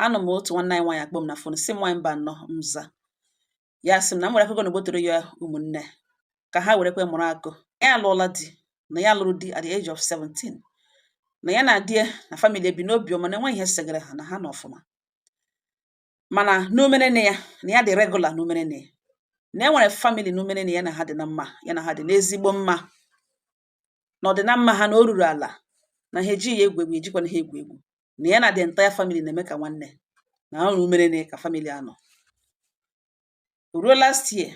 Anụ m otu nwanne anyị nwaanyị akpọ m na phone, sị m, "Nwaanyị mba nnọọ." Mza ya sị m na m nwere akụkọ na ogbotere ya ụmụnne ka ha werekwe mụrụ akụ. Ya alụọla di, na ya lụrụ di at the age of 17, na ya na di ya na family ebi n'obi ọma, na enweghị ihe segara ha, na ha nọ ọfụma. Mana n'umerene ya, na ya dị regular n'umerene ya, na e nwere family n'umerene ya na ha dị na mma, ya na ha dị n'ezigbo mma, na ọdị na mma ha, na o ruru ala, na ha ejighị ya egwu egwu, ejikwana ha egwu egwu, na ya na the entire family na-eme ka nwanne, na ọ n'umerene ka family anọ. Ruo last year,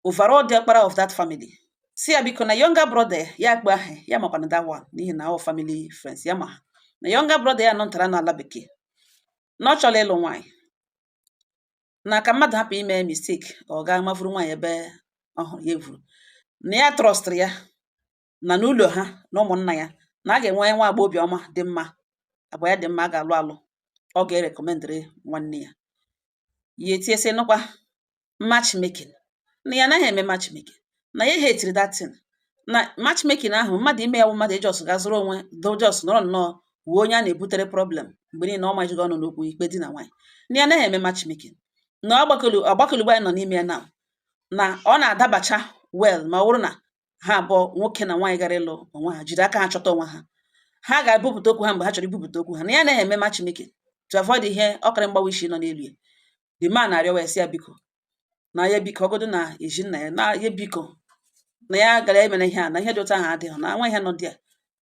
overall diọkpara of that family si ya biko, na younger brother ya akpọ aha ya, makwana that one, n'ihi na ọ family friends ya, ma ha na younger brother ya nọ ntara n'ala bekee, na ọ chọrọ ịlụ nwaanyị, na ka mmadụ hapụ ime mistake, ọ gaa mavuru nwaanyị ebe ọ hụrụ ya evuru, na ya trustịrị ya, na n'ụlọ ha na ụmụnna ya, na a ga-enwe nwa agbọghọ obiọma dị mma, agwa ya dị mma, a ga-alụ alụ, ọ ga-erecommendịrị nwanne ya. Ya etie sị nụkwa matchmaking, na ya anaghị eme matchmaking, na ya hetiri that thing, na matchmaking ahụ mmadụ ime ya wụ mmadụ ejos ga zụrụ onwe just nọrọ nnọọ wuo onye a na-ebutere problem mgbe niile, ọ majighị ọnụ n'okwu ikpe di na nwaanyị, na ya anaghị eme matchmaking, na ọgbakọlụ ọgbakọlugbo anyị nọ n'ime ya now, na ọ na-adabacha well ma ọ bụrụ na ha abụọ, nwoke na nwaanyị gara ịlụ onwe ha, jiri aka ha chọta onwe ha, ha ga-ebupụta okwu ha mgbe ha chọrọ ibupụta okwu ha, na ya anaghị eme matchmaking to avoid ihe ọkara mgbawa isi nọ n'elu ya. The man na-arịọwa ya, sị ya biko, na ya biko, ọgọdụ na ezi nna ya, na ya biko, na ya gara emere ihe a, na ihe dị otu ahụ adịghị, na nwa ihe nọ dị ya,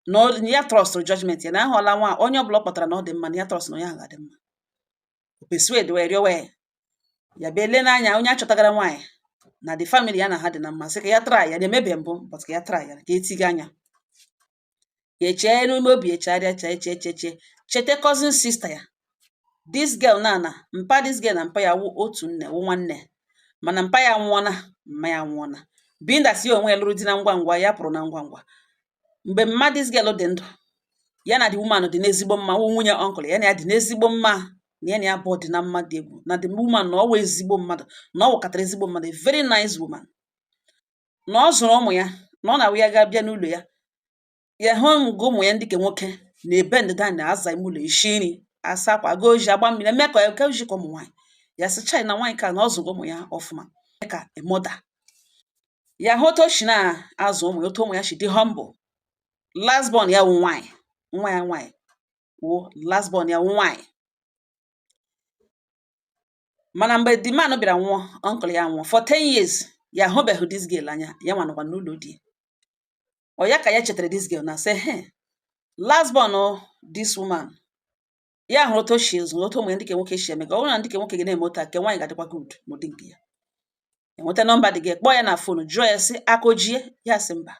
na ya trust judgment ya, na ahụọla nwa onye ọbụla ọ kpọtara na ọ dị mma, na ya trust na onye ahụ ga-adị mma. O persuade wee rịọwa ya, ya bịa lee n'anya onye achọtagara nwaanyị na the family ya na ha dị na mma, sị ka ya try ya, na-emebe mbụ, but ka ya try ya, ka etiga anya ya, echee n'ime obi, echegharịa, chee chee chee chee, chete cousin sister ya, this girl, na mpa this girl na mpa ya wụ otu nne, wụ nwanne, mana mpa ya anwụọna, mma ya anwụọna. Being that ya onwe ya lụrụ di na ngwa ngwa, ya pụrụ na ngwa ngwa. Mgbe mma this girl dị ndụ, ya na the woman dị n'ezigbo mma, wụ nwunye uncle ya, na ya dị n'ezigbo mma, na ya na ya abụọ dị na mma dị egwu, na the woman, na ọ wụ ezigbo mmadụ, na ọ wụkatara ezigbo mmadụ, a very nice woman, na ọ zụrụ ụmụ ya, na ọ na-awụ ya gaa bịa n'ụlọ ya, ya hụ nga ụmụ ya ndị ke nwoke na-ebe ndịda, na-aza ime ụlọ, esi nri, asa akwa, gaa ozi, agba mmiri, eme ka ka ozi ka ụmụ nwaanyị. Ya sị chai, na nwaanyị ka na ọ zụrụ ụmụ ya ọfụma ka a mother. Ya hụ otu o si na-azụ ụmụ ya, otu ụmụ ya si dị humble. Last born ya wụ nwaanyị, nwa ya nwaanyị wụ last born ya wụ nwaanyị. Mana mgbe the man bịara nwụọ, uncle ya nwụọ, for 10 years ya ahụbeghị this girl anya. Ya nwa nọkwa n'ụlọ di ọ ya ka ya chetara this girl na sị he last born this woman. Ya hụrụ otu o si zụ, otu ụmụ ya ndị ke nwoke si eme, ka ọ bụrụ na ndị ke nwoke ga na-eme otu a, nke nwaanyị ga-adịkwa good n'ụdị nke ya. Enweta nọmba dị gị, kpọọ ya na phone, jụọ ya sị akojie, ya sị mba.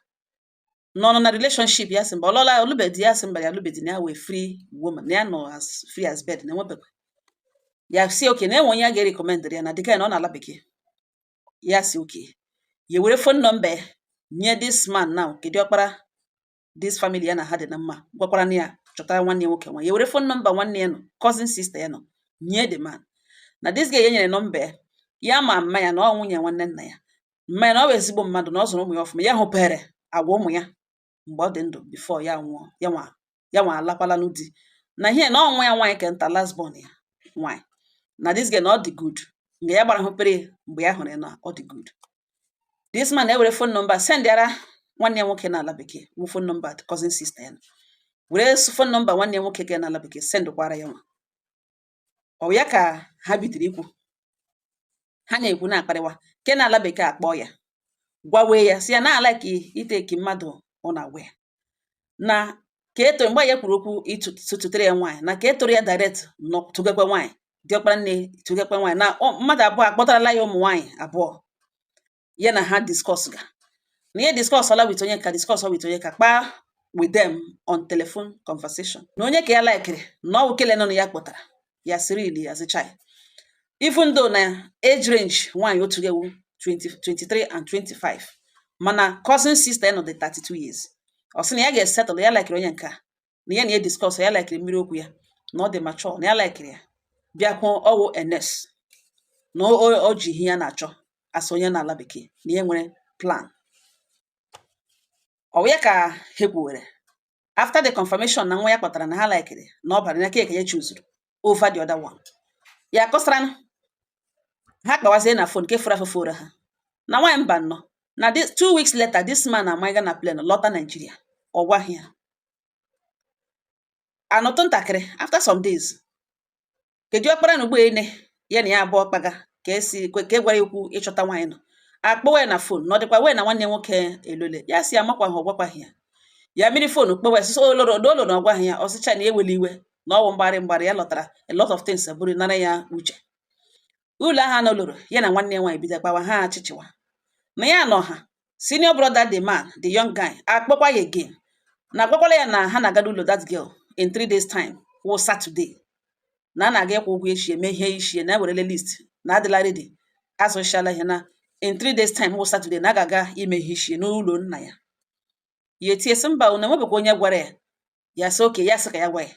Nọ na relationship, ya sị mba. Ọlọla olubedi, ya sị mba, ya alụbedi, na ya wee free woman, na ya nọ as free as bird, na enwebekwa. Ya si okay, na enwe onye ya ga-erecommend ya, na dịka na ọ na-ala bekee. Ya si okay, ya were phone number ya nye this man now, kedu ọkpara this family ya na ha dị na mma, gwakwara na ya chọtara nwanne ya nwoke nwa. Ya were phone number nwanne ya nọ, cousin sister ya nọ, nye the man. Na this girl ya nyere nọmba ya, ya ma mma ya, na ọ nwunye nwanne nna ya, mma ya, na ọ bụ ezigbo mmadụ, na ọ zụrụ ụmụ ya ọfụma. Ya hụpere agwa ụmụ ya mgbe ọ dị ndụ before ya nwụọ, ya nwa alakwala n'di, na ihe na ọ nwa ya nwaanyị ke nta, last born ya nwaanyị, na this girl na ọ dị good. Mgbe ya gbara hụpere, mgbe ya hụrụ ya, na ọ dị good. This man ewere phone number send yara nwanne ya nwoke n'ala bekee, wụ phone number cousin sister ya, were phone number nwanne ya nwoke ga n'ala bekee sendkwara ya nwa. Ọ ya ka ha bidoro ikwu, ha na-ekwu, na-akparịwa nke na-ala bekee, akpọ ya, gwawe ya, sị ya na ala ka iteki mmadụ ọ na-agwa ya na ka eto mgbe ya kwuru okwu ịtụtụtere ya nwaanyị, na ka e toro ya direct nọ tụgakwa nwaanyị, diọkpara nne tụgakwa nwaanyị, na mmadụ abụọ akpọtarala ya ụmụ nwaanyị abụọ, ya na ha discuss ga, na ya discuss ọla with onye ka discuss with onye ka kpaa with them on telephone conversation, na onye ka ya likiri, na ọ bụ kele nọ na ya kpọtara ya, sịrị ili ya sị chai, even though na age range nwaanyị otu ga-ewu 20 23 and 25, mana cousin sister ya nọ dị 32 years. Ọ sị na ya ga-esettle, ya likiri onye nke a, na ya na ya discuss, ya likiri mmiri okwu ya, na ọ dị mature, na ya likiri ya, bịakwuo ọwụ ns na o ji ihe ya na-achọ as onye na-ala bekee, na ya nwere plan. Ọ ya ka ha kwuwere after the confirmation na nwa ya kpọtara na ha likiri, na ọ bara na keke ya chuzuru. Over the other one, ya kọsara ha kpawazie na phone nke furu afọ ha na nwaanyị mba nnọọ. Na this 2 weeks later, this man amaghị na plane lọta Nigeria. Ọ gwaghị ya. Anọtụ ntakịrị, after some days, kedu ọkpara na ugboene ya na ya abụọ kpaga ka esi ka e gwara ikwu ịchọta nwaanyị nọ akpọwa ya na phone na ọ dịkwa wee na nwanne nwoke elole ya si amakwa ha, ọ gwakwaghị ya. Ya mmiri phone kpọwa ya sịsọ oloro na olo na ọ gwaghị ya. Ọsịcha na eweli iwe na ọwụ mgbarị mgbarị ya lọtara, a lot of things bụrụ nara ya uche. Ụlọ ahụ anọ lụrụ ya na nwanne ya nwaanyị bido kpawa ha achịchịwa na ya nọ ha. Senior brother the man, the young guy, akpọkwa ya again na agwakwala ya na ha na-aga n'ụlọ that girl in 3 days time, wụ Saturday, na a na-aga ịkwụ ụgwọ echi, eme ihe ichie, na ewerele list na adịla ready, azụchala ihe, na in 3 days time, wụ Saturday, na a ga-aga ime ihe ichie n'ụlọ nna ya. Ya etie sị mba, na enwebekwa onye gwara ya. Ya sị oke, ya sị ka ya gwa ya.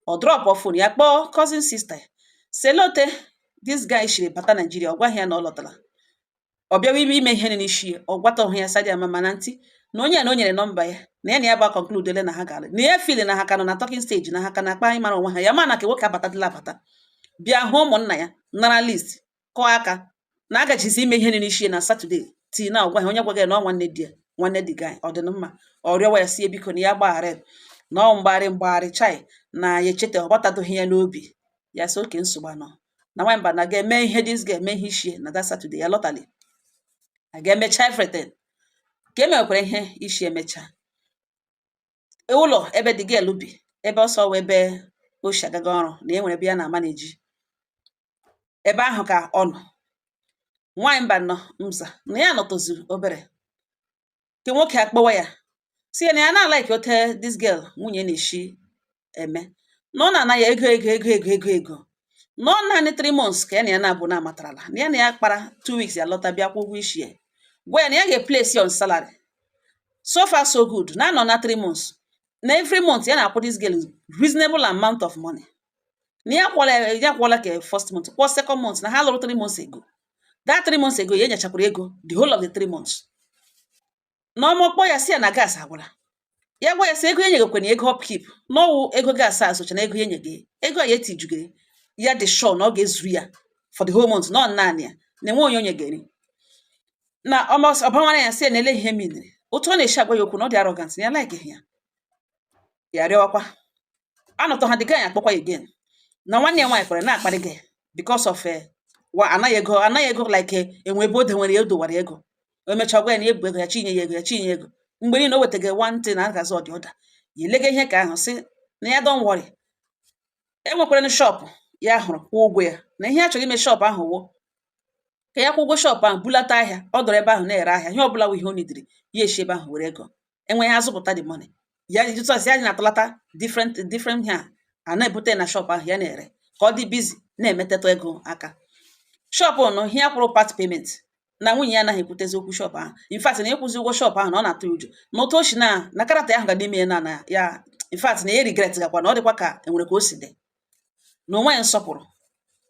Ọ drop phone ya, kpọọ cousin sister ya, sị lote this guy shiri bata Nigeria, ọ gwaghị ya na ọ lọtara, ọ bịawa ime ime ihe n'isi ya, ọ gwata ya sadi ama mana ntị na onye a na o nyere nọmba ya na ya na ya bụ conclude na ha gara na ya feel na ha ka nọ na talking stage, na ha ka na-akpa ịmara onwe ha. Ya ma na ka nwoke abatadịla abata bịa hụ ụmụnna ya, nara list, kọọ aka na agajizi ime ihe n'isi ya na Saturday tii na ọgwa ha. Onye gwaghị ya na ọ nwanne di ya, nwanne di guy, ọ dị mma. Ọ rịọwa ya sie biko na ya gbaghara ya, na ọ mgbarị mgbagharị chai na ya echeta, ọ gbatadoghị ya n'obi. Ya sị oke nsogbu anọ na nwanyị mba na ga-eme ihe this ga-eme ihe ishie na that Saturday ya lọtali a ga-emecha everything ka e mekwara ihe ishi emecha. Ụlọ ebe the girl bi, ebe ọsọ wee ebe o si agaga ọrụ na e nwere ebe ya na-ama na-eji ebe ahụ ka ọ nọ. Nwaanyị mba nọ mza na ya nọtozuru obere nke nwoke akpọwa ya si ya na ya na-alike ote this girl nwunye na-eshi eme, na ọ na-ana ya ego ego ego ego ego ego, na ọ naanị 3 months ka ya na ya na-abụ na amatarala, na ya na ya kpara 2 weeks, ya lọta bịa kwụ ụgwọ isi ya, gwa ya na ya ga-eplace ya on salary. So far so good, na anọ na 3 months, na every month ya na-akwụ this girl reasonable amount of money, na ya kwụọla, ya kwụọla ka first month, kwụọ second month, na ha lụrụ 3 months ago. That 3 months ago, ya enyechakwara ego the whole of the 3 months. Na ọmụkpọ ya si ya na gas agwụla, ya gwa ya sị ego enyegekwana ego upkeep, n'ọwụ ego gas a socha na ego ya enyege, ego a ya etijugere ya dị sure na ọ ga-ezuru ya for the whole month, na ọ naanị ya na enwe onye onyegeri na almost ọbawara. Ya sị ya na ele ihe miniri otu ọ na-esi agwa ya okwu, na ọ dị arrogant, na ya like ya. Ya rịọwakwa anọtọ ha, the guy akpọkwa ya again na nwanne ya nwaanyị kwere na-akparị gị because of wa anaghị ego, anaghị ego like enwe ebe o denwere ya, o dowara ego. O mechaa gwa ya na ebu ego ya, chinye ya ego ya, chinye ya ego mgbe niile o wetaga one thing na agazi ọdị ọda ya elega ihe ka ahụ, sị na ya don't worry, enwekwara shop ya hụrụ kwụọ ụgwọ ya, na ihe a chọrọ ime shop ahụ wụ ka ya kwụ ụgwọ shop ahụ, bulata ahịa ọ dọrọ ebe ahụ na-ere ahịa, ihe ọbụla wụ ihe o nidiri, ya eshi ebe ahụ were ego enwe ya azụpụta the money ya jụtọsị ya na-atụlata different different ihe a na-ebute na shop ahụ ya na-ere, ka ọ dị busy na-emetetụ ego aka shop nọ ihe ya kwụrụ part payment. Na nwunye ya anaghị ekwutezi okwu shop ahụ, in fact na ịkwụzi ụgwọ shop ahụ na ọ na-atụ ya ụjọ, na otu o si na na character ahụ ga n'ime ya na ya, in fact na ya regret gakwa, na ọ dịkwa ka enwere ka o si dị na onwe ya nsọpụrụ.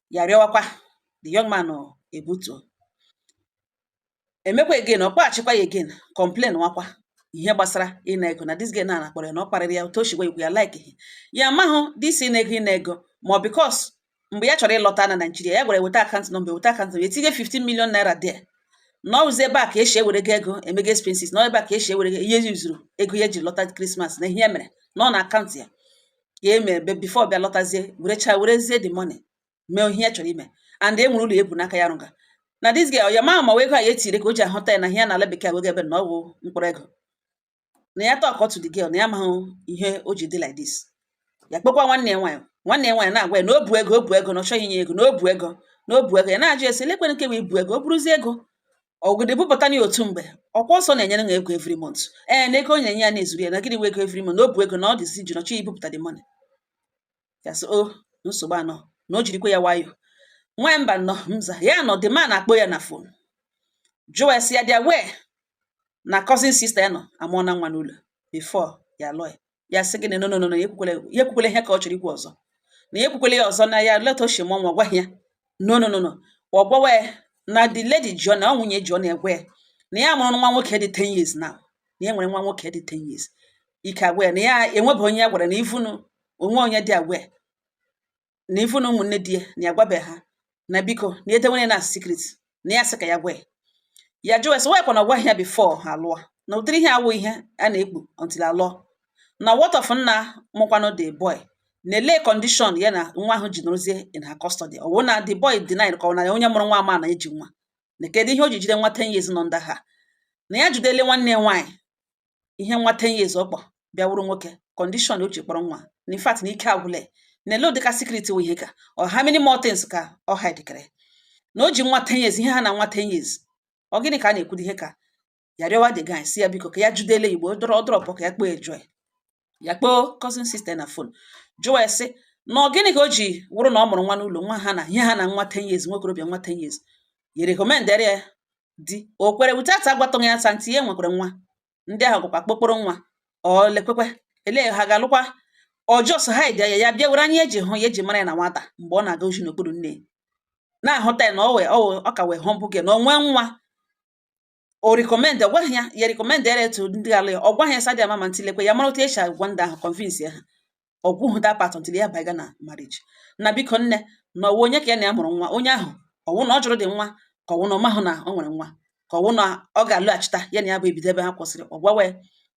Ya rịọwakwa the young man ebutuo emekwa again, ọ kpọghachikwa ya again, complain nwakwa ihe gbasara ịna ego na this girl na akpọrọ ya, na ọ kparịrị ya otu o si gwa ikwu ya like ya amahụ this ịna ego, ịna ego ma ọ because mgbe ya chọrọ ịlọta na Naijiria, ya gwara weta account number, weta account number, etinye 15 million naira there, na ọ wụzi ebe a ka esi ewere go ego emega expenses, na ebe a ka esi ewere ihe yuzuru ego ya ji lọta Christmas, na ihe ya mere na ọ na account ya ka e mere before bịa lọtazie, werecha werezie the money mee ihe ya chọrọ ime. And e nwere ụlọ ebu n'aka ya rụga na this girl ya ma ma ego a ya etiri ka o ji ahụta ya na ihe ya na ala bekee wego ebe na ọ bụ mkpụrụ ego na ya talk to the girl, na ya amaghị ihe o ji dị like this. Ya kpọkwa nwanne ya nwaanyị, nwanne ya nwaanyị na-agwa ya na o bu ego, o bu ego, na ọ chọghị inye ego, na o bu ego, na o bu ego. Ya na-ajụ ya sị elekwere nke wee bu ego, o buruzie ego ọgụdụ ebupụta na ya otu mgbe ọkwa ọsọ na-enyere ha ego every month, ee, na ego ọ na-enye ya na-ezuru ya, na gịnị wee ego every month, na o bu ego, na ọ dịzi ji na ọ chọghị ibupụta the money. Ya sị o nsogbu anọ, na o jirikwa ya nwayọ. Nwa mba nọ mza ya nọ, the man akpọ ya na phone, jụọ ya sị ya dia wee na cousin sister ya nọ amụọ na nwa n'ụlọ before ya lụọ ya. Ya sị gịnị? No, no, no, no, ya ekwukwele, ya ekwukwele ihe ka ọ chọrọ ikwu ọzọ, na ya ekwukwele ya ọzọ, na ya leta ochie mụọ nwa, gwaghị ya. No, no, no, no, ọ gwawa ya na the lady jụọ na ọ nwunye jụọ na egwe ya na ya mụrụ nwa nwoke dị 10 years now, na ya nwere nwa nwoke dị 10 years. Ike agwa ya na ya enwebe onye ya gwara na ifunu onwe onye dị agwa ya. Na ifu na ụmụnne di ya na ya gwabe ha, na biko, na edewere na secret, na ya sị ka ya gwa ya. Ya jụọ sị why kwa na ọ gwaghị ya before ha alụọ, na ụdịrị ihe awụ ihe a na-ekpu until alụọ. Na what of nna mụkwanụ the boy, na ele condition ya na nwa ahụ ji nọrọzie in her custody? Ọ wụ na the boy denied, ka ọ na onye mụrụ nwa ama na eji nwa, na kedu ihe o ji jide nwa 10 years nọ under ha? Na ya jidele nwanne ya nwaanyị ihe nwa 10 years ọ kpọ bịa wụrụ nwoke, condition o ji kpọrọ nwa na in fact na ike agwụla ya. Na ele ụdịka secret wụ ihe ka ọ, how many more things ka ọ hidekere na o ji nwa 10 years, ihe ha na nwa 10 years, ọ gịnị ka a na-ekwudo ihe ka ya rịọwa the guy, si ya biko, ka ya jidele igbo drop drop, ka ya kpọọ ya, jụọ ya. Ya kpọọ cousin sister na phone, jụọ ya sị na ọ gịnị ka o ji wụrụ na ọ mụrụ nwa n'ụlọ nwa ha, na ihe ha na nwa 10 years, nwokorobịa nwa 10 years, ya recommendere ya di o kwere without agwatụghị ya sa ntị ya nwekwara nwa. Ndị ahụ gwakwa kpokporo nwa ọ lekwekwe ele ha ga-alụkwa. Ọ just hide ya, ya bịa were anya eji hụ ya, eji mara ya na nwata mgbe ọ na-aga ozi n'okpuru nne ya, na-ahụta ya na ọ wee ọ ka wee humble gị na o nwee nwa o recommend. Ọ gwaghị ya, ya recommend ya to ndị alụ ya. Ọ gwaghị ya sa dị ama ma ntilekwe ya mara otu esi agwa ndị ahụ, convince ya ha. Ọ gwụghị that part until ya baiga na marriage. Na biko nne, na ọwụ onye ka ya na ya mụrụ nwa, onye ahụ ọwụ na ọ jụrụ dị nwa, ka ọwụ na ọ mahụ na o nwere nwa, ka ọwụ na ọ ga-alụghachita ya na ya bụ ebido ebe ha kwụsịrị. Ọ gwawe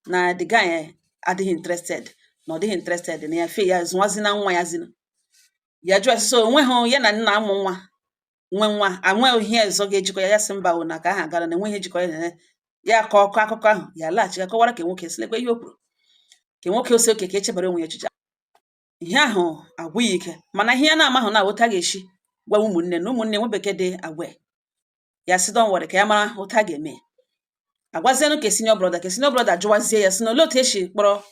na the guy adịghị interested, na ọ dịghị interested na ya fe ya zụwazi na nwa ya zinu ya. Jụọ so onweghị ya na nna amụ nwa nwe nwa anweghị ihe ọzọ ga-ejikọ ya. Ya sị mba o, na ka aha gara na enweghị ejikọ ya na ya. Kọọ ọkọ akụkọ ahụ, ya laghachi ya kọwara ka nwoke sị lekwa ihe o kwuru, ka nwoke ose oke ka echebara onwe ya echiche. Ihe ahụ agwụ ya ike, mana ihe ya na-amahụ na otu a ga-esi gwa ụmụnne na ụmụnne nwe bekee dị agwa ya, sị don't worry, ka ya mara otu a ga-eme. Agwazienụ ka senior brother, ka senior brother jụwazie ya sị na olee otu esi kpọrọ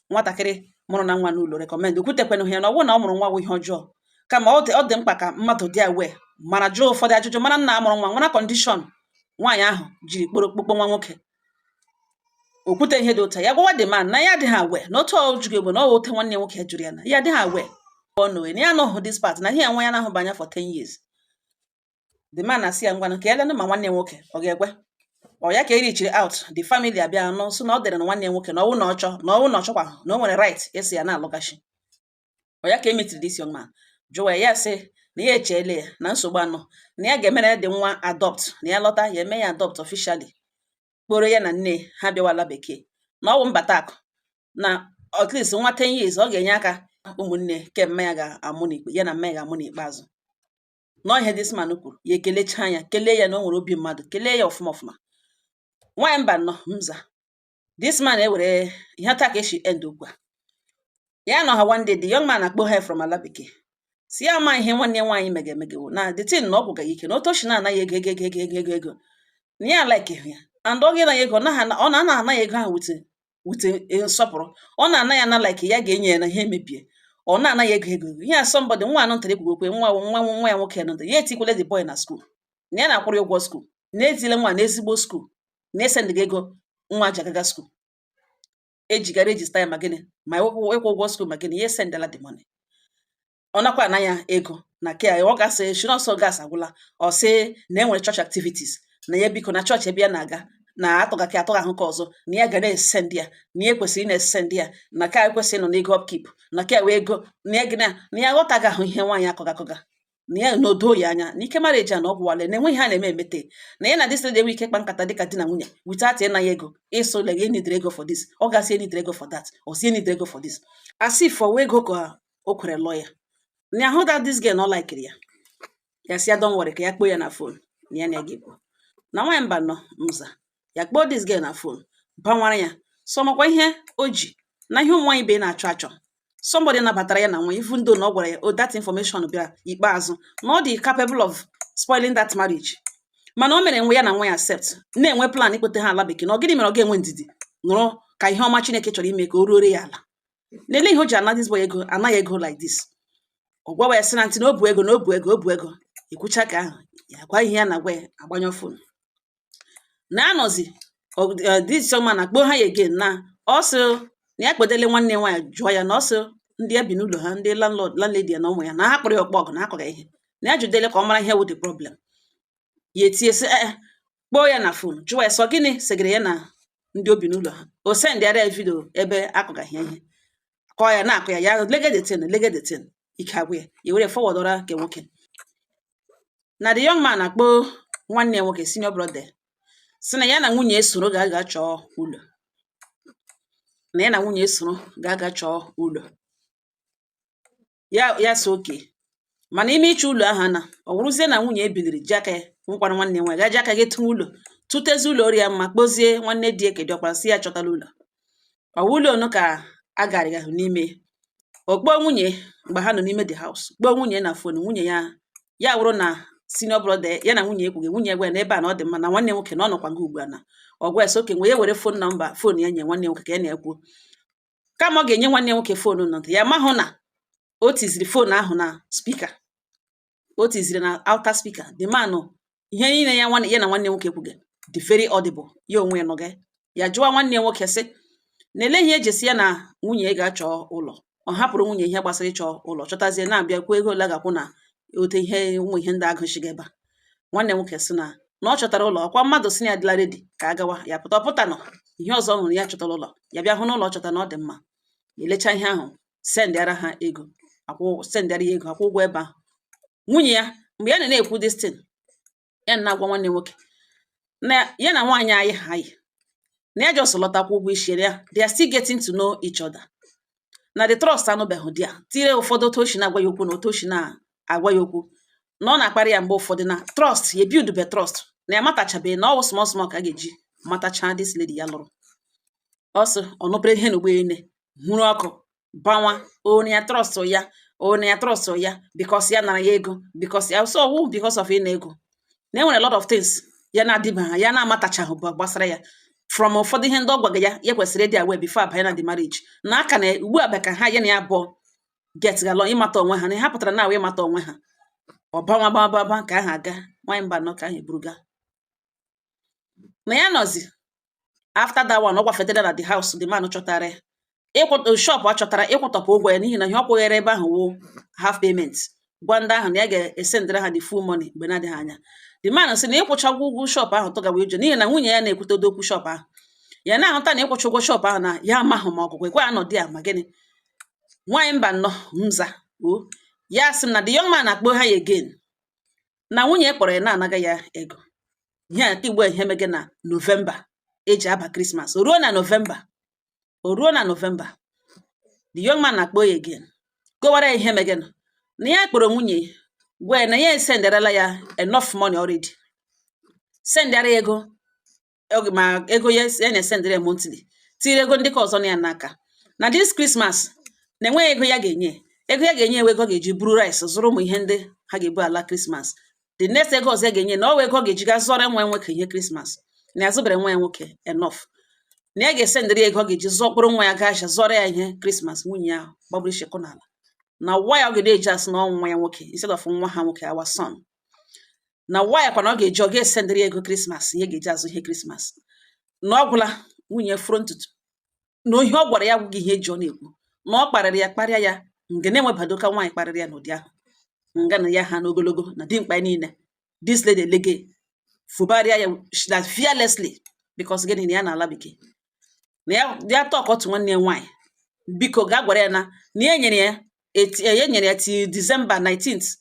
nwatakịrị mụrụ na nwa n'ụlọ recommend. Okwutekwenụ ya na ọ bụrụ na ọ mụrụ nwa bụ ihe ọjọọ, kama ọ dị mkpa ka mmadụ dị aware, mara jụọ ụfọdụ ajụjụ, mara nna amụrụ nwa, mara condition nwaanyị ahụ jiri kpọrọ kpokpo nwa nwoke. Okwute ihe dị ụta ya gwawa the man na ya adịghị aware na otu ọ jụrụ egbe na ọ ote nwanne ya nwoke jụrụ ya na ya adịghị aware, ọ nọ na ya anọghị this part, na ihe ya nwa ya na-ahụba anya for 10 years. The man na-asị ya ngwanụ, ka ya lenụ ma nwanne ya nwoke ọ ga-ekwe. Ọ ya ka erichiri out the family abịa nụ sị na ọ dịrị na nwanne ya nwoke na ọwụ na ọ chọọ, na ọwụ na ọ chọkwa, na o nwere right ịsị ya na-alụgachi. Ọ ya ka emitiri this young man, jụwa ya, ya sị na ya echeele ya na nsogbu anọ, na ya ga-emere ya dị nwa adopt, na ya lọta ya eme ya adopt officially, kporo ya na nne ha bịawala bekee, na ọwụ mbata akụ, na at least nwa 10 years ọ ga-enye aka ụmụnne ke mma ya ga-amụ n'ikpe ya na mma ya ga-amụ n'ikpeazụ. Nọọ ihe this man kwuru, ya ekelechaa ya, kelee ya na o nwere obi mmadụ, kelee ya ọfụma ọfụma. Nwaanyị mba nnọọ mza, this man ewere ihe taa ka esi end okwu a. Ya nọ ha one day, the young man akpọ ha from ala bekee, si ya ama ihe nwanne ya nwaanyị mege emegewo na the thing, na ọ gwụga ya ike na otu o si na-anaghị ego ego ego ego ego ego ego, na ya like ya and ọ ga ya ego, ọ naghị ọ na ana ya ego ahụ with nsọpụrụ. Ọ na-ana ya na like ya ga-enye ya na ihe emebie. Ọ na-ana ya ego ego ego ihe a. Somebody nwa anọ ntara ekwugokwe nwa nwa nwa ya nwoke nọ ya etikwele the boy na school, na ya na-akwụrụ ya ụgwọ school, na-etile nwa na ezigbo school, na-esendịga ego nwa ji agaga school, ejiga register ya, ma gịnị, ma ịkwụ ụgwọ school, ma gịnị, ya esendela the money. Ọ nakwa ana ya ego na ke ọ gasị shi n'ọsọ gas agwụla. Ọ sị na e nwere church activities, na ya biko, na chọọchị ebe ya na-aga na atụga ka atụga ahụ ka ọzọ, na ya ga na-esend ya, na ya kwesịrị ị na-esend ya, na ka ekwesịrị ịnọ n'ego upkeep, na ka wee ego na ya gịnị, na ya aghọtaghị ahụ ihe nwaanyị akọga akọga, na ya na odo ya anya na ike marriage a na ọ gwụwale, na enweghị ha na-eme emete, na ya na this lady enwe ike ịkpa nkata dịka di na nwunye without ịna ya ego, ịsụ le ya nidere ego for this, ọ gasị enidere ego for that, ọ si enidere ego for this, as if for ego ka o kwere lụọ ya. Na ahụ that this girl na ọ likiri ya. Ya sị ya don't worry, ka ya kpọọ ya na phone, na ya na ya ga-ekwu. Na nwaanyị mba nọ mza, ya kpọọ this girl na phone, banwara ya so makwa ihe o ji na ihe ụmụ nwaanyị be na-achọ achọ, somebody nabatara ya na nwa, even though na ọ gwara ya oh that information bịara ikpeazụ na ọ dị capable of spoiling that marriage, mana o mere nwe ya na nwa ya accept, na-enwe plan ikpete ha ala bekee. Na ọ gịnị mere ọ ga-enwe ndidi nụrụ ka ihe ọma Chineke chọrọ ime ka o ruore ya ala? Lelee ihe o ji ana this boy ego, anaghị ego like this. Ọ gwawa ya sị na ntị na o bu ego, na o bu ego, o bu ego ekwucha ka ahụ ya gwa ihe ya na-agwa ya, agbanyụ phone. Na anọzi this young man akpọ ha ya again, na ọ sị na ya kpedele nwanne ya nwaanyị, jụọ ya na ọ sị ndị ya bi n'ụlọ ha, ndị landlord, landlady ya na ụmụ ya, na ha kpọrọ ya ọkpọ ọgụ, na akọga ihe, na ya jụdele ka ọ mara ihe wụ the problem. Ya etinye sị ee, kpọọ ya na phone, jụọ ya sọ gịnị segere ya na ndị obi n'ụlọ ha. O sendịara ya video ebe akọgaghị ihe, kọọ ya na-akụ ya, ya lege the thing, lege the thing. Ike agwụ ya, ya were forwardọra nke nwoke. Na the young man akpọ nwanne ya nwoke, senior brother, sị na ya na nwunye esoro ga-aga chọọ ụlọ, na ya na nwunye esoro ga-aga chọọ ụlọ. Ya so oke mana ime ịchọ ụlọ ahụ, na ọ wụrụzie na nwunye ebiliri ji aka ya nwụkwara nwanne ya nwaanyị ga ji aka gị tụọ ụlọ, tụtezi ụlọ ori ya mma, kpozie nwanne di eke diọkpara si ya chọtala ụlọ. Ọwụ ụlọ onu ka a garịga ahụ n'ime. O kpọọ nwunye mgbe ha nọ n'ime the house, kpọọ nwunye na phone. Nwunye ya, ya wụrụ na senior brother ya na nwunye ekwughị. Nwunye gwa ya na ebe a na ọ dị mma, na nwanne nwoke na ọ nọkwa nga ugbu a, na ọ gwa ya sị oke nwe ya were phone number, phone ya nye nwanne nwoke ka ya na-ekwu. Kama ọ ga-enye nwanne nwoke phone nọ ya, mahụ na o tiziri phone ahụ na speaker, o tiziri na outer speaker. The man, ihe niile ya nwanne ya na nwanne nwoke kwuge dị very audible. Ya onwe ya nọga ya jụwa nwanne ya nwoke sị na ele ihe eji si ya na nwunye ya ga-achọ ụlọ. Ọ hapụrụ nwunye ihe gbasara ịchọ ụlọ, chọtazie na-abịa kwuo ego ole a ga-akwụ na ote ihe ụmụ ihe ndị agụchiga ebe a. Nwanne nwoke sị na ọ chọtara ụlọ ọkwa mmadụ sị na ya adịla ready ka a gawa ya pụta. Ọ pụta nọ ihe ọzọ ọ hụrụ, ya chọtara ụlọ, ya bịa hụ n'ụlọ ọ chọtara na ọ dị mma. Elecha ihe ahụ, sendịara ha ego, akwụ, sendịara ya ego, akwụ ụgwọ ebe ahụ. Nwunye ya, mgbe ya na-ekwu this thing, ya na-agwa nwanne nwoke na ya na nwaanyị anyị ha yi na ya just lọtakwa ụgwọ isi ya, they are still getting to know each other, na the trust anụbeghị di ya tire. Ụfọdụ otu o si na-agwa ya okwu na otu o si na-agwa ya okwu na ọ na-akparị ya mgbe ụfọdụ, na trust ya build be trust na ya matachabeghị, na ọ wụ small small ka a ga-eji matacha this lady ya lụrụ. Ọ sị ọ nụpere ihe n'ugbo ene hụrụ ọkụ bawa onye ya trust ya, onye ya trust ya, because ya nara ya ego, because ya so ọwụ because of ịna ego, na e nwere a lot of things ya na-adịbaghị, ya na-amatachaghị gbasara ya from ụfọdụ ihe ndị ọ gwaga ya, ya kwesịrị ịdị aware before abanye na the marriage, na aka na ugbu a bụ ka ha ya na ya abụọ get along, ịmata onwe ha, na ha pụtara na ịmata onwe ha. Ọbanwa gbaba ka ahụ aga nwaanyị mba anọ ka ahụ eburuga na ya nọzi. After that one, ọ gwafetara na the house the man chọtara ya ịkwụ shop, ọ chọtara ịkwụtọpụ ụgwọ ya, n'ihi na ihe ọ kwụghere ebe ahụ wụ half payment, gwa ndị ahụ na ya ga-esendịra ha the full money mgbe na-adịghị anya. The man sị na ịkwụcha ụgwọ ụgwọ shop ahụ tụgawa ụjọ, n'ihi na nwunye ya na-ekwutedo okwu shop ahụ, ya na-ahụta na ịkwụcha ụgwọ shop ahụ na ya amahụ ma ọgwụgwọ ekwe anọdụ ya ma gịnị. Nwaanyị mba nnọọ nza o ya sị m na the young man akpọ ha ya again, na nwunye kpọrọ ya na-anaga ya ego ihe a nke ugbu a. Ihe mege na November eji aba Christmas, o ruo na November, o ruo na November, the young man na-akpọ ya again, kọwara ya ihe megenụ, na ya kpọrọ nwunye gwa ya na ya esenderala ya enough money already, sendara ya ego oge ma ego ya ya na-esendịrị ya monthly, tinyere ego ndị ka ọzọ na ya n'aka, na this Christmas na enweghị ego ya ga-enye. Ego ya ga-enye ewe ego ọ ga-eji buru rice zụrụ ụmụ ihe ndị ha ga-ebu ala Christmas. The next ego ọzọ ya ga-enye na ọ wụ ego ọ ga-eji gaa zụọrọ nwa ya nwoke ihe Christmas, na ya zụbere nwa ya nwoke enough, na ya ga-esendịrị ya ego ọ ga-eji zụọ kpụrụ nwa ya gaa ahịa zụọrọ ya ihe Christmas. Nwunye ya gbagburu ishekụ n'ala na why ọ ga na-eji asị na ọ nwa ya nwoke instead of nwa ha nwoke, our son, na why kwa na ọ ga-eji ọ ga-esendịrị ya ego Christmas, ihe ga-eji azụ ihe Christmas, na ọ gwụla. Nwunye furu ntutu na ihe ọ gwara ya agwụghị ihe eji ọ na-ekwu, na ọ kparịrị ya, kparịa ya nga na-enwebado ka nwaanyị kparịrị ya n'ụdị ahụ nga na ya ha n'ogologo na dimkpa ya niile. This lady elege fụbarịa ya that fearlessly, because gịnị? Na ya na ala bekee, na ya ya talk otu nwanne ya nwaanyị, biko gaa gwara ya na ya nyere ya ya nyere ya till December 19th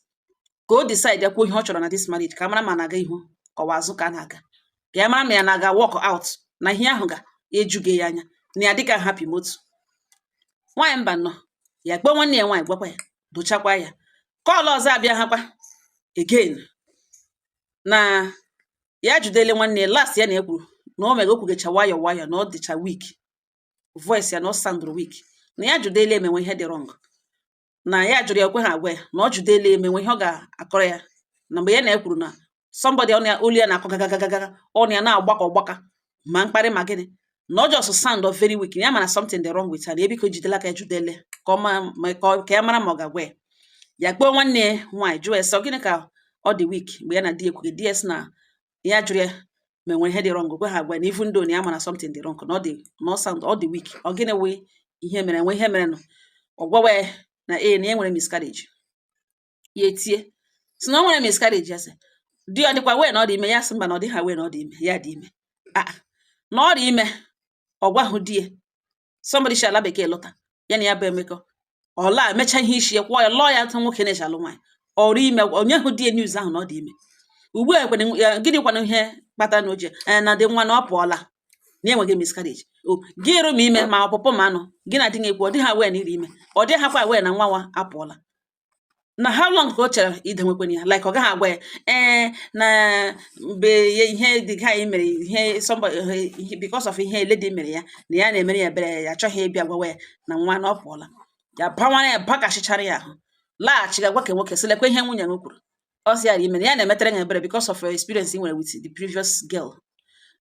ka o decide ya kwuo ihe ọ chọrọ na this marriage, ka a mara ma na-aga ihu ka ọwa azụ ka a na-aga, ka ya mara ma ya na-aga work out, na ihe ahụ ga-ejughị ya anya, na ya dịka happy motu. Nwaanyị mba nnọọ ya kpọọ nwanne ya nwaanyị, gwakwa ya, dochakwa ya. Call ọzọ abịa hakwa again, na ya judele nwanne ya last ya na ekwuru na o mere okwugecha nwayọ nwayọ, na ọ dịcha weak voice ya, na ọ soundụrụ weak, na ya judele emenwe ihe dị wrong, na ya jụrụ ya ekwe ha agwa ya na ọ judele emenwe ihe ọ ga-akọrọ ya, na mgbe ya na-ekwuru na somebody ọ na olu ya na-akọ gagagagaga, ọ na ya na-agbakọ ọgbaka ma mkparị ma gịnị, na ọ just sound of very weak, ya mana something dị wrong with her, na ebiko jidela aka ya judele ka ọ ma ka ya mara ma ọ ga-agwa ya. Ya kpọọ nwanne ya nwaanyị jụọ ya sị ọ gịnị ka ọ dị weak mgbe ya na di ya ekwughị. Di ya sị na ya jụrụ ya ma enwere ihe dị wrong, kwe ha agwa ya na even though na ya mara something dị wrong, na ọ dị na ọ sound ọ dị weak, ọ gịnị wee ihe mere nwe ihe mere nụ. Ọ gwawa ya na ee, na ya nwere miscarriage. Ya etie sị na ọ nwere miscarriage. Ya sị di ya dịkwa wee na ọ dị ime. Ya sị mba, na ọ dịghị wee na ọ dị ime, ya dị ime, ah, na ọ dị ime. Ọ gwahụ di ya, somebody shi ala bekee lọta ya na ya bụ emekọ. Ọ laa mechaa ihe isi ya, kwụọ ya, lụọ ya. Atụ nwoke na-eji alụ nwaanyị ọrụ ime, onye hụ di ya news ahụ na ọ dị ime ugbu a. Ekwene ya, gịnị kwanụ ihe kpatara na o ji ee na dị nwa na ọ pụọla na enweghị miscarriage? O gị ịrụ ma ime ma ọpụpụ ma anụ gị na di na-ekwu, ọ dịghị aware na iri ime, ọ dịghị akwa aware na nwa nwa apụọla. Na how long ka o chere idenwekwana ya, like ọ gaghị agwa ya ee na mgbe ya ihe dị guy mere ihe somebody ihe, because of ihe lady mere ya na ya na-emere ya ebere, ya achọghị ịbịa gwawa ya na nwa na ọ pụọla. Ya bawara ya, bakashichara ya ahụ, laghachi ga gwa ka nwoke sị, lekwa ihe nwunye m kwuru. Ọ sị ya ime na ya na-emetere ya ebere because of experience ị nwere with the previous girl,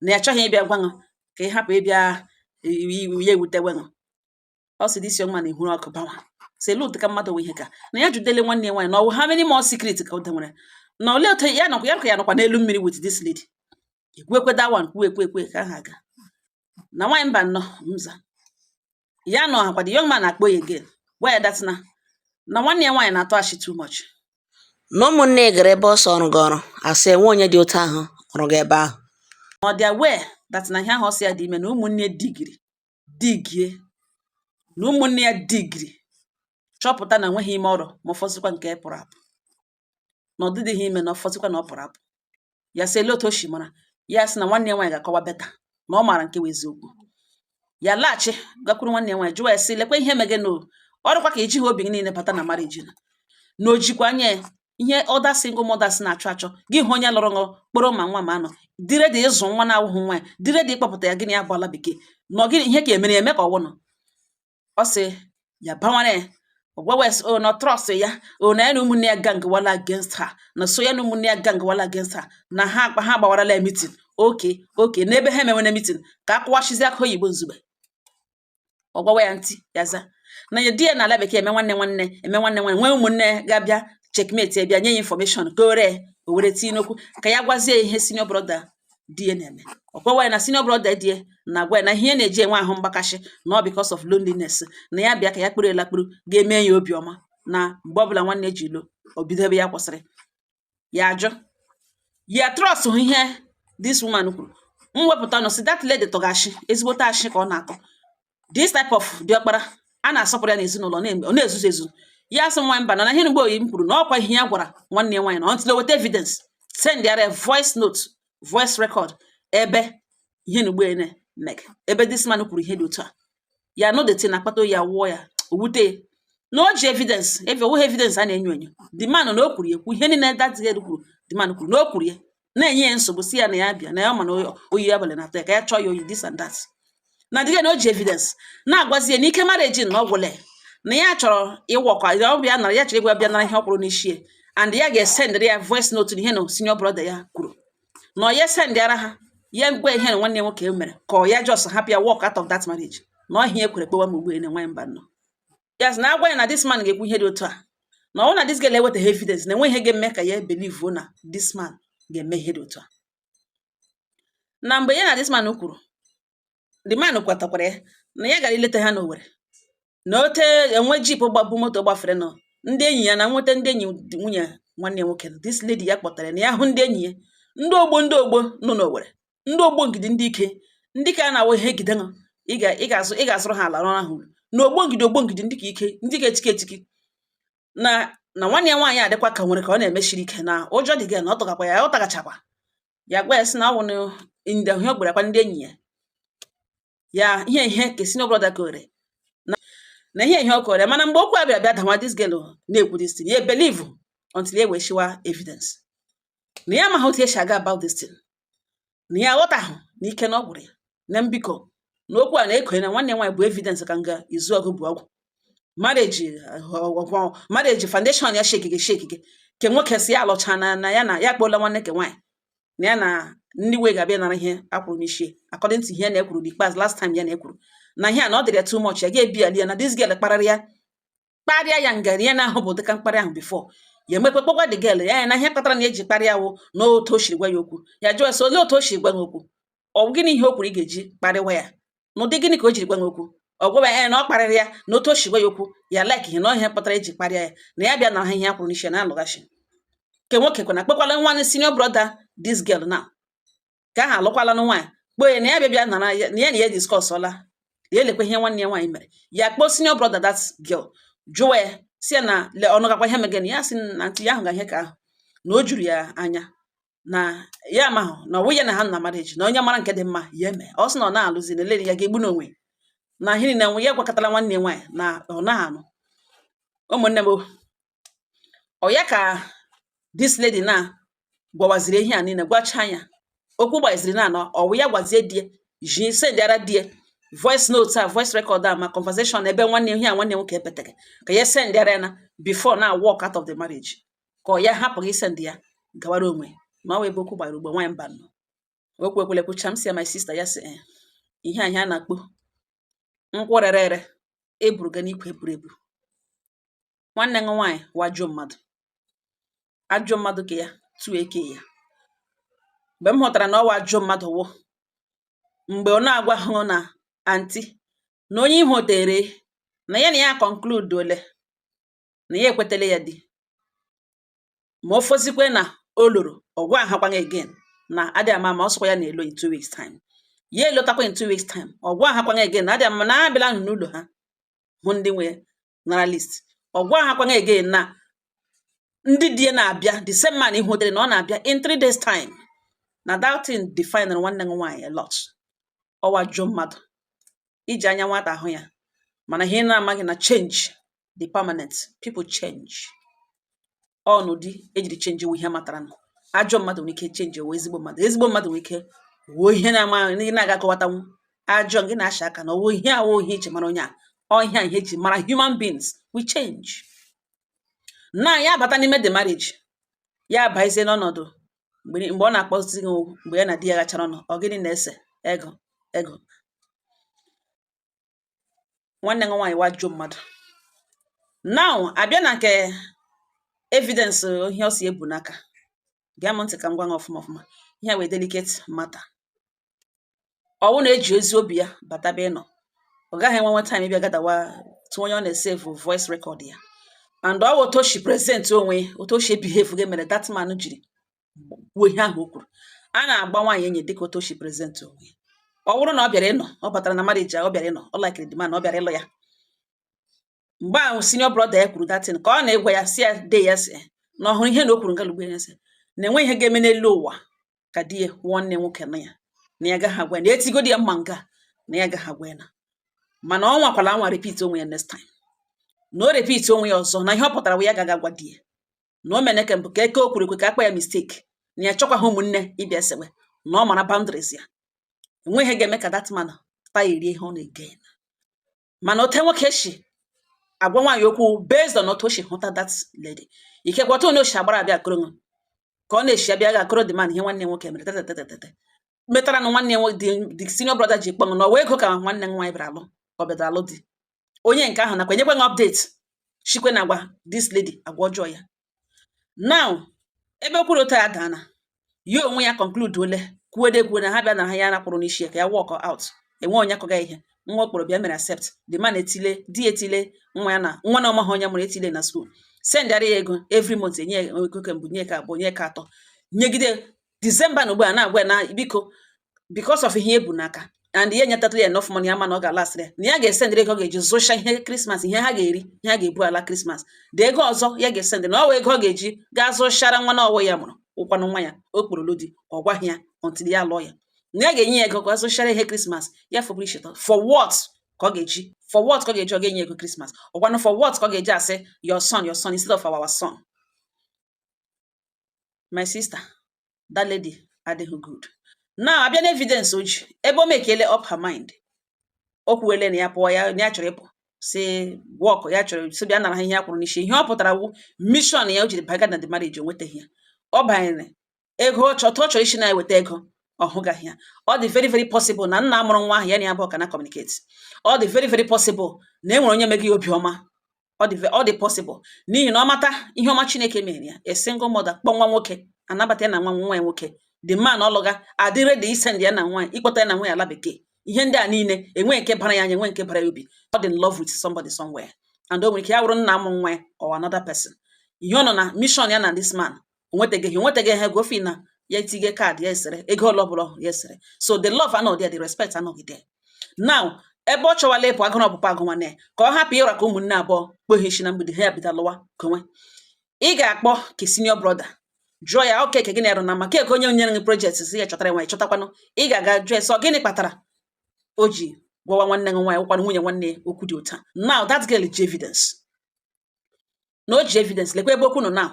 na ya achọghị ịbịa gwa ṅụ ka ị hapụ ịbịa ya ewutewe ṅụ. Ọ sị this young man ehuru ọkụ bawa, sị elu ka mmadụ nwe ihe ka na ya judele nwanne ya nwaanyị na ọwụ how many more secret ka o nwere, na olee otu ya nọkwa ya ka ya nọkwa n'elu mmiri with this lady. Ekwuekwe that one, kwuo ekwe ekwe ka aha aga na nwaanyị mba nnọọ mza ya nọ akwa. The young man akpọ ya again, gwa ya that na nwanne ya nwaanyị na-atụ ashị too much. Na ụmụnne gara ebe ọsọ ọrụ gị ọrụ asị enwe onye dị otu ahụ ọrụ gị ebe ahụ. Ọ dị aware that na ihe ahụ ọ sị ya dị ime, na ụmụnne digiri digie, na ụmụnne ya digiri chọpụta na enweghị ime ọrụ, ma ụfọdụkwa nke pụrụ apụ, na ọ dịdịghị ime, na ụfọdụkwa na ọ pụrụ apụ. Ya sị ele otu o si mara. Ya sị na nwanne ya nwaanyị ga-akọwa better, na ọ maara nke wụ eziokwu. Ya laghachi gakwuru nwanne ya nwaanyị, jụọ ya sị, lekwa ihe mege no ọrụkwa ka ejighị obi gị niile bata na marriage, na o jikwa anya ya ihe other single mothers na-achọ achọ gị hụ onye lụrụ ṅụ kpọrọ ma nwa ma anọ dị ready ịzụ nwa na-awụghị nwa ya, dị ready ịkpọpụta ya. Gịnị ya bụ ala bekee na ọ gịnị ihe ka emere ya eme ka ọ wụnụ? Ọ sị ya bawara ya, ọ gwawa ya sị o na trust ya, o na ya na ụmụnne ya gang wala against her, na so ya na ụmụnne ya gang wala against her, na ha akpa ha gbawarala ya meeting. Oke n'ebe ha emewene meeting ka akụwachizi aka oyibo nzugbe. Ọ gwawa ya ntị ya za na ya di ya n'ala bekee eme nwanne nwanne eme nwanne nwanne nwee ụmụnne ga-abịa checkmate ya, bịa nye ya information ka o ree o were tinye n'okwu ka ya gwazie ya ihe senior brother di ya na-eme. Ọ gwawa ya na senior brother di ya na-agwa ya na ihe ya na-eji enwe ahụ mgbakashị na ọ because of loneliness, na ya bịa ka ya kpuru elakpuru ga-eme ya obiọma, na mgbe ọbụla nwanne ji ilo o bido ebe ya kwụsịrị. Ya ajụ ya trust hụ ihe this woman kwuru m wepụta nụ si that lady tụgashị ezigbote ashị ka ọ na-atụ. This type of diọkpara a na-asọpụrụ ya n'ezinụlọ, ọ na-ezuzu ezu. Ya sị nwa mba na ihe mgbe oyi m kwuru na ọkwa ihe ya gwara nwanne ya nwaanyị na until o weta evidence, send ya voice note, voice record ebe ihe na ugbo ene meg ebe this man kwuru ihe dị otu a. Ya no the thing akpata oyi awụọ ya, o wute ya na o ji evidence eve onweghị evidence a na-enyo enyo. The man na o kwuru ya ekwu ihe niile that girl kwuru, the man kwuru na o kwuru ya na-enye ya nsogbu, si ya na ya bịa na ya ma na oyi abalị na-atọ ya ka ya chọọ ya oyi, this and that, na dịga na o ji evidence na-agwazi ya n'ike marriage na ọ gwụla ya, na ya chọrọ ịwọkọ ya, ọ bịa nara ya, chọrọ ịgwa bịa nara ihe ọ kwụrụ n'isi ya, and ya ga-esendịrị ya voice note na ihe na senior brother ya kwuru na ọ ya sendịara ha, ya gwa ihe na nwanne ya nwoke mere ka ọ ya just hapụ ya walk out of that marriage, na ọ ihe ekwere kpewa m ugbu a na nwaanyị mba nọ. Ya sị na agwa ya na this man ga-ekwu ihe dị otu a, na ọ na this girl ewetaghị evidence, na enweghị ihe ga-eme ka ya believe na this man ga-eme ihe dị otu a. Na mgbe ya na this man kwuru, the man kwetakwara ya na ya gara ileta ha n'Owerri, na ote enwe jeep gbabu moto gbafere nọ ndị enyi ya na nweta ndị enyi nwunye nwanne ya nwoke, this lady ya kpọtara ya, na ya hụ ndị enyi ya, ndị ogbo, ndị ogbo nọ n'Owerri, ndị ogbo ngidi, ndị ike, ndị ka a na-awụ ihe egide ṅụ ị ga-azụ ị ga-azụrụ ha ala rụọ ha ụlọ na ogbo ngidi, ogbo ngidi, ndị ka ike, ndị ka etiki etiki, na nwanne ya nwaanyị adịkwa ka nwere ka ọ na-emeshiri ike na ụjọ dị gị na ọ tọgakwa ya, ọ tagachakwa ya. Gwa ya sị na ọ wụ ndị ihe ọ gwarakwa ndị enyi ya ya ihe ihe ka senior brother kore na ihe ihe ọ kọrọ ya. Mana mgbe okwu a bịara bịa dawa, this girl na-ekwu this thing, ya believe until ya wee shiwa evidence na ya amaghị otu esi aga about this thing, na ya aghọtahụ na ike na ọ gwụrụ ya na mbikọ na okwu a na-ekonye na nwanne ya nwaanyị bụ evidence ka nga izu ọgụ bụ ọgwụ marriage, marriage foundation ya shekige shekige ke nwoke si ya alụcha na ya na ya kpọla nwanne ke nwaanyị na ya na ndị wee ga-abịa nara ihe akwụrụ n'isi, according to ihe na-ekwuru n'ikpeazụ last time ya na-ekwuru na ihe a na ọ dịrị ya too much, ya ga-ebi ya na this girl kparịrị ya, kparịa ya ngari ya na-ahụ bụ dịka mkparị ahụ before ya emekwe kpọkwa the girl ya na ihe kpatara na eji kparịa wụ na otu o siri gwa ya okwu. Ya jụọ ya sị, olee otu o siri gwa ya okwu? Ọ bụ gịnị ihe o kwuru ị ga-eji kparịwa ya? N'ụdị gịnị ka o jiri gwa ya okwu? Ọ gwawa ya na ọ kparịrị ya na otu o si gwa ya okwu ya like ihe na ọ ihe kpatara eji kparịa ya, na ya bịa nara ha ihe ya kwuru n'isi ya na alụghachi nke nwoke kwana kpekwala nwanne senior brother this girl now ka ahụ alụkwala na nwaanyị, kpoo ya na ya bịa bịa nara ya, na ya na ya discuss ọla, ya elekwa ihe nwanne ya nwaanyị mere. Ya kpọọ senior brother that girl, Jụwa ya si ya na le ọnụ gakwa ihe megene. Ya sị na ntị ya ahụ ga ihe ka ahụ na o juru ya anya, na ya amahụ na ọwụ ya na ha nọ na marriage, na onye mara nke dị mma ya eme. Ọ sị na ọ na-alụzi na eledi ya ga-egbu n'onwe na ihe niile ya gwakọtara nwanne ya nwaanyị na ọ naghị anụ. Ụmụnne m o, ọ ya ka this lady na gwawaziri ihe a niile, gwacha ya okwu gbaziri na anọ ọwụ ya gwazie di ya ji sendara di ya voice note a, voice record a, ma conversation ebe nwanne ihe a nwanne nwoke epetere ka ya sendara ya na before na walk out of the marriage, ka ọ ya hapụ gị send ya gawara onwe na ọ wee ebe okwu gbara ugbo. Nwaanyị mba nọ okwu ekwele kwucha m si ya, my sister, ya sị, "Eh, ihe a ihe a na-akpọ nkwụ rere ere eburu ga n'ikwe eburu ebu." Nwanne gị nwaanyị wajụọ mmadụ, ajọ mmadụ ka ya tụọ eke ya. Mgbe m hụtara na ọ wa ajọ mmadụ wụ mgbe ọ na-agwa hụ na aunty na onye ihotere na ya conclude ole na ya ekwetele ya di, ma o fozikwe na o loro ọ gwa ahakwaghị again na adị ama ma ọ sịkwa ya na-elo in 2 weeks time, ya elotakwa in 2 weeks time, ọ gwa ahakwaghị again na adị ama na ha abịala n'ụlọ ha hụ ndị nwe nara list, ọ gwa ahakwaghị again na ndị di ya na-abịa, the same man ihutere na ọ na-abịa in 3 days time. Na that thing define nwanne gị nwaanyị a lot. Ọwa jụọ mmadụ iji anya nwata ahụ ya, mana ihe ị na-amaghị na change the permanent people change. Ọ n'ụdị ejiri change wụ ihe matara nụ. Ajọ mmadụ nwere ike change wụ ezigbo mmadụ, ezigbo mmadụ nwere ike wuo ihe na-ama ihe na-aga akọwatanwu ajọ gị na-asha aka na ọwụ ihe awụ ihe eji mara onye a. Ọ ihe a ihe eji mara human beings, we change. Na ya abata n'ime the marriage, ya abazie n'ọnọdụ mgbe ọ na-akpọzi gị okwu, mgbe ya na di ya gachara ọnụ, ọ gịnị na-ese ego ego. Nwanne gị nwaanyị wajụ mmadụ. Now abịa na nke evidence, ihe ọ si ebu n'aka. Gee m ntị ka m gwa gị ọfụma ọfụma. Ihe a wee delicate matter. Ọ wụ na eji ezi obi ya bata be ị nọ, ọ gaghị enwenwe time ịbịa gadawa tụ onye ọ na-esave voice record ya. And ọ wụ otu o si present onwe ya, otu o si behave gị mere that man jiri kwuo ihe ahụ o kwuru. A na-agba nwaanyị enyi dịka otu o si present onwe ya. Ọ bụrụ na ọ bịara ịnọ, ọ batara na marriage a, ọ bịara ịnọ, ọ likiri the man, ọ bịara ịlụ ya. Mgbe ahụ senior brother ya kwuru that thing ka ọ na-egwa ya si ya de ya si na ọ hụrụ ihe na o kwuru ngalugbo ya sị na enwe ihe ga-eme n'elu ụwa ka di ya nwanne nwoke nọ ya na ya agaghị agwa ya na etigodi ya mma nga na ya agaghị agwa ya na mana ọ nwakwala anwa repeat onwe ya next time, na o repeat onwe ya ọzọ, na ihe ọ pụtara bụ ya agaghị agwa di ya na o mene ke mbụ ka eke o kwuru ekwe ka akpa ya mistake, na ya chọkwaghị ụmụnne ịbịa sewe, na ọ mara boundaries ya. Enweghị ihe ga-eme ka that man taa erie ihe ọ na-ege. Mana ote nwoke si agwa nwaanyị okwu based on otu o si hụta that lady, ikekwe otu onye o si agbara abịa akụrụ ka ọ na-esi abịa ga akụrụ the man ihe nwanne ya nwoke mere tetetetete metara na nwanne ya nwoke the senior brother ji kpọm na ọwa ego ka nwanne m nwaanyị bịara alụ, ka ọ bịara alụ di onye nke ahụ nakwa enyekwa gị update shikwe na agwa this lady agwa ọjọọ ya. Now ebe o kwuru otu a daana ya onwe ya conclude ole kwuode kwuo na ha bịa na ha ya nakwụrụ n'isi ya ka ya walk out. Enwe onye akọga ihe nwa okporo bịa mere accept the man etile di etile nwa ya na nwa na ọmaghị onye mụrụ etile na school, sendara ya ego every month, enye ya ego kemgbe, nye ka abụọ, nye ka atọ, nyegide December na ugbu a na-agwa ya na biko, because of ihe ebu n'aka and ya nyetatụla ya enough money ama na ọ ga-alasịrị ya, na ya ga-esendịrị ego ọ ga-eji zụcha ihe Christmas, ihe ha ga-eri, ihe ha ga-ebu ala Christmas dị, ego ọzọ ya ga-esendị na ọ wụ ego ọ ga-eji gaa zụchara nwa na ọwụ ya mụrụ ụkwanụ nwa ya o kporolu di. Ọ gwaghị ya until ya lụọ ya na ya ga-enye ya ego ka ọ zụchara ihe Christmas ya fọbụrụ isheta. For what ka ọ ga-eji, for what ka ọ ga-eji ọ ga-enye ego Christmas ọkwanụ? For what ka ọ ga-eji asị your son, your son instead of our son? My sister, that lady adịghị good. Now abịa na evidence o ji ebe o mekele up her mind, o kwuwele na ya pụọ ya, na ya chọrọ ịpụ, si work ya chọrọ si bịa nara ha ihe ya kwụrụ n'isi. Ihe ọ pụtara wụ mission ya o jiri baga na the marriage o nwetaghị ya. Ọ banyere ego ọ chọrọ, ọ chọrọ isi na-eweta ego, ọ hụgaghị ya. Ọ dị very very possible na nna mụrụ nwa ahụ ya na ya bụ ka na communicate. Ọ dị very very possible na e nwere onye meghị ya obiọma. Ọ dị possible n'ihi na ọ mata ihe ọma Chineke mere ya, a single mother kpọ nwa nwoke anabata ya na nwa nwa ya nwoke, the man ọlụga adị ready isend ya na nwa ịkpọta ya na nwa ya ala bekee. Ihe ndị a niile enwe nke bara ya anya, enwe nke bara ya obi. Ọ dị in love with somebody somewhere and o nwere ike ya wụrụ nna amụ nwa ya or another person. Ihe ọ nọ na mission ya na this man o nwetaghị, o nwetaghị ha ego ofi na ya etinye card ya esere ego ole ọbụla ya esere. So the love anọghị there, the respect anọghị there. Now Ebe ọ chọwala ịpụ, agụrụ ọpụpụ agụ nwanne ya, ka ọ hapụ ịra ka ụmụnne abụọ kpoghe isi na mgbidi ha ya bido lụwa konwe. Ị ga-akpọ ke senior brother, jụọ ya oke ke gị na-arụ na maka eke onye nyere gị project si ya chọtara nwaanyị chọtakwanụ. Ị ga-aga jụọ ya sọ gịnị kpatara o ji gwawa nwanne gị nwaanyị, gwakwanụ nwunye nwanne ya okwu dị otu a. Now that girl ji evidence, na o ji evidence. Lekwa ebe okwu nọ now,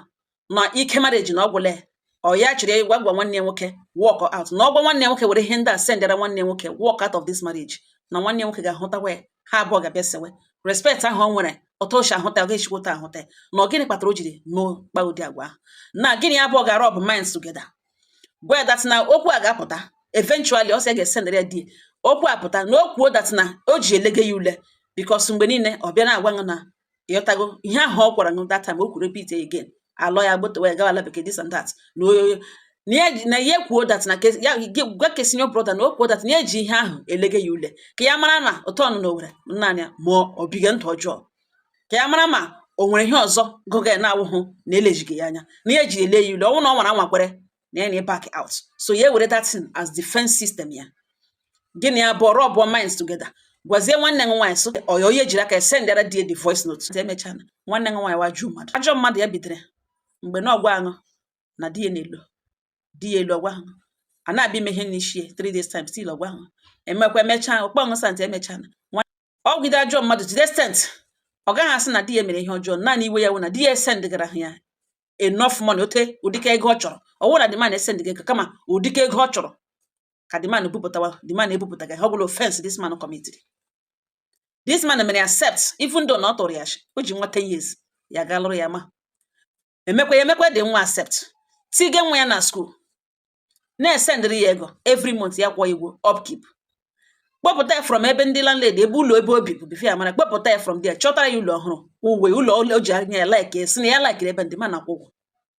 na ike marriage na ọ gwụla ya. Ọ ya chịrị gwa gwa nwanne ya nwoke walk out, na ọ gwa nwanne ya nwoke were ihe ndị a sendara nwanne ya nwoke, walk out of this marriage, na nwanne ya nwoke ga-ahụtakwa ya, ha abụọ ga-abịa sewe. Respect ahụ o nwere, ọtọ ochi ahụta, ọ ga-echikwa ụtọ ahụta ya. Na ọ gịnị kpatara o jiri mee kpa ụdị agwa ahụ? Na gịnị abụọ ga-a rub minds together, gwa ya that na okwu a ga-apụta eventually. Ọ sị ya ga-esendere ya di okwu apụta, na o kwuo that na o ji elege ya ule, because mgbe niile ọ bịa na-agwa ṅụ na ịghọtago ihe ahụ ọ gwara ṅụ that time, o kwuru repeat again, alọ ya gbotowe ya gawa ala bekee, this and that, na ya kwuo that na ya gwa ke senior brother na o kwuo that na ya eji ihe ahụ elege ya ule, ka ya mara na ụtọ ọnụ na owere naanị ya, ma ọ biga ndụ ọjọọ, ka ya mara ma o nwere ihe ọzọ gụga ya na-awụhụ na elejighị ya anya, na ya eji ele ya ule. Ọnwụ na ọ nwara anwakwere na ya na back out, so ya were that thing as defense system ya. Gịnị ya bụ rub minds together, gwazie nwanne m nwaanyị sị ọya onye jiri aka sendara di the voice note. Emechaa, nwanne m nwaanyị waju mmadụ, ajọ mmadụ. Ya bidoro mgbe na ọgwa aṅụ na di ya na-elo di ya elu, ọgwa ahụ a na-abịa ime ihe n'isi ya 3 days time, still ọgwa ahụ emekwa. Emechaa, ụkpọ ọṅụ sant emechaa, ọ gide ajọ mmadụ to the extent ọ gaghị asị na di ya mere ihe ọjọọ. Naanị iwe ya wụ na di ya esendịgara ya enough money, ote ụdịka ego ọ chọrọ. Ọ wụrụ na the man esendịga ego, kama ụdịka ego ọ chọrọ ka the man bupụtawa, the man ebupụtaga. Ọ bụla offense this man committed, this man mere accept, even though na ọ tụrụ ya ashị. O ji nwa 10 years ya gaa lụrụ ya, ma emekwa ya emekwa dị nwa accept, tige nwa ya na school, na-esendịrị ya ego every month, ya kwụọ igwo upkeep, kpọpụta ya from ebe ndị landlady, ebe ụlọ ebe obi bụ before ya mara, kpọpụta ya from there, chọtara ya ụlọ ọhụrụ, uwe ụlọ o ji anya ya like, si na ya likiri ebe ndị ma na akwụ ụgwọ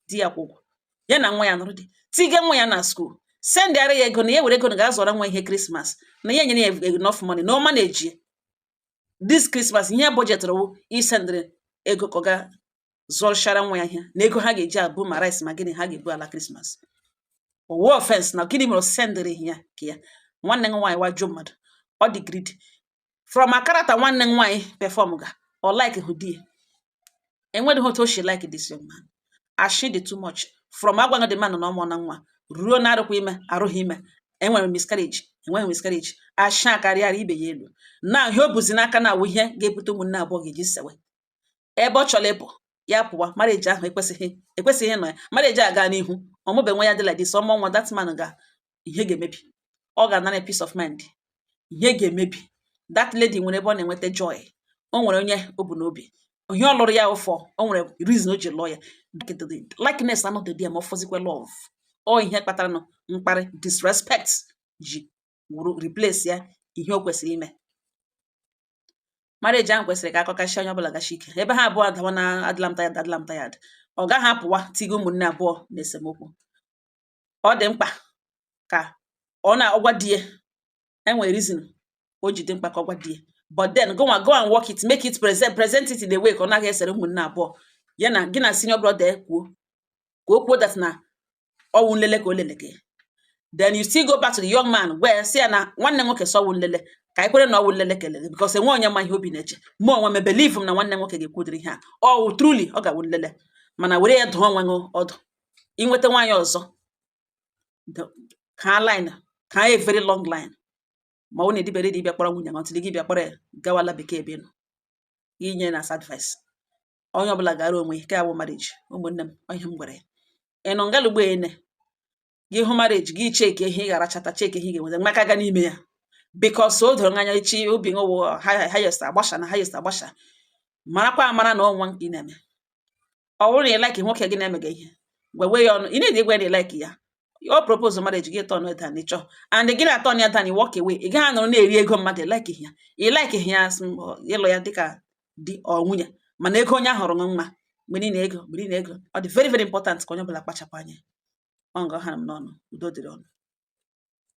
di ya kwụ ụgwọ ya na nwa ya nụrụ di, tige nwa ya na school, sendịara ya ego na ya were ego na ga-azụra nwa ihe Christmas, na ya nyere ya enough money na ọma na-eji this Christmas. Ihe budgetịrị wụ isendịrị ego ka ọ ga zụọchara nwa ya ihe, na ego ha ga-eji abụ ma rice ma gịnị ha ga-ebu ala Christmas. Owu offense na gịnị mere o sendịrị ya ka ya? Nwanne m nwaanyị wajuo mmadụ, ọ dị greedy from a character. Nwanne m nwaanyị perform ga ọ like hụ di ya, enweghị otu o si like this young man. Ashi dị too much, from agwaghị the man na ọmụọ na nwa ruo na arụkwa ime, arụghị ime, enwere miscarriage, enweghị miscarriage, ashi akarịara ibe ya elu. Na ihe o buzi n'aka na awụ ihe ga-ebute ụmụnne abụọ ga-eji sewe. Ebe ọ chọrọ ịpụ, ya pụwa. Marriage ahụ ekwesịghị ịnọ ya. Marriage a gaa n'ihu, ọmụbe nwa ya dị like this, ọmụọ nwa, that man ga ihe ga-emebi, ọ ga-anara peace of mind, ihe ga-emebi. That lady nwere ebe ọ na-enweta joy, o nwere onye o bu n'obi, ihe ọ lụrụ ya ụfọ, o nwere reason o ji lụọ ya. Likeness anọdụ di ya, ma ọ fọzikwa love. Ọ ihe kpatara nụ mkparị, disrespect ji wuru replace ya. Ihe o kwesịrị ime, marriage ahụ kwesịrị ka akọkashị onye ọbụla gachi ike ebe ha abụọ adawa na adịla m tired, adịla m tired. Ọ gaghị apụwa tiga ụmụnne abụọ na esemokwu. Ọ dị mkpa ka ọ na-ọgwa di ya, enwere reason o ji dị mkpa ka ọ gwa di ya, but then go and go and work it, make it present, present it in a way ka ọ naghị esere ụmụnne abụọ. Ya na gị na senior brother kwuo, ka o kwuo that na ọwụ nlele ka o lele gị. Then you still go back to the young man, gwa ya sị ya na nwanne nwoke sọwụ nlele, ka anyị kwere na ọwụ nlele kelele, because enwe onye ma ihe obi na-eche. Mụ onwe m believe m na nwanne nwoke ga-ekwudiri ihe a, ọwụ truly ọ ga-awụ nlele, mana were ya dụọ onwe gị ọdụ inweta nwaanyị ọzọ ka line ka a very long line, ma ọ na-edibere dị ịbịa kpọrọ nwunye gị ọtụrụ gị bịa kpọrọ ya gawala bekee ebe ị nọ inye na as advice. Onye ọbụla gara onwe ke awụ marriage. Ụmụnne m, ọ ihe m gwara ya, ị nọ ngalugbo ene gị hụ marriage gị, cheki ihe ị ga-arachata, cheki ihe ị ga-enweta maka ga n'ime ya, because o doro anya echi obi ṅụwụ highest agbasha na highest agbasha. Marakwa amara na ọnwa nke ị na-eme, ọ bụrụ na ị like nwoke gị na-emega ihe, gwawe ya ọnụ. Ị na-edi gwa na ị like ya, ọ propose marriage gị, turn down ịchọ and gị na turn ya down, walk away. Ị gaghị anọrọ na-eri ego mmadụ. Like ya, ị like ya, ịlụ ya dịka di ọ nwunye, mana ego onye ahụrụ mma mgbe niile, ego mgbe niile, ego. Ọ dị very very important ka onye ọbụla kpachapụ anya. Ọ nga ọ hara m n'ọnụ. Udo dịrị ọnụ.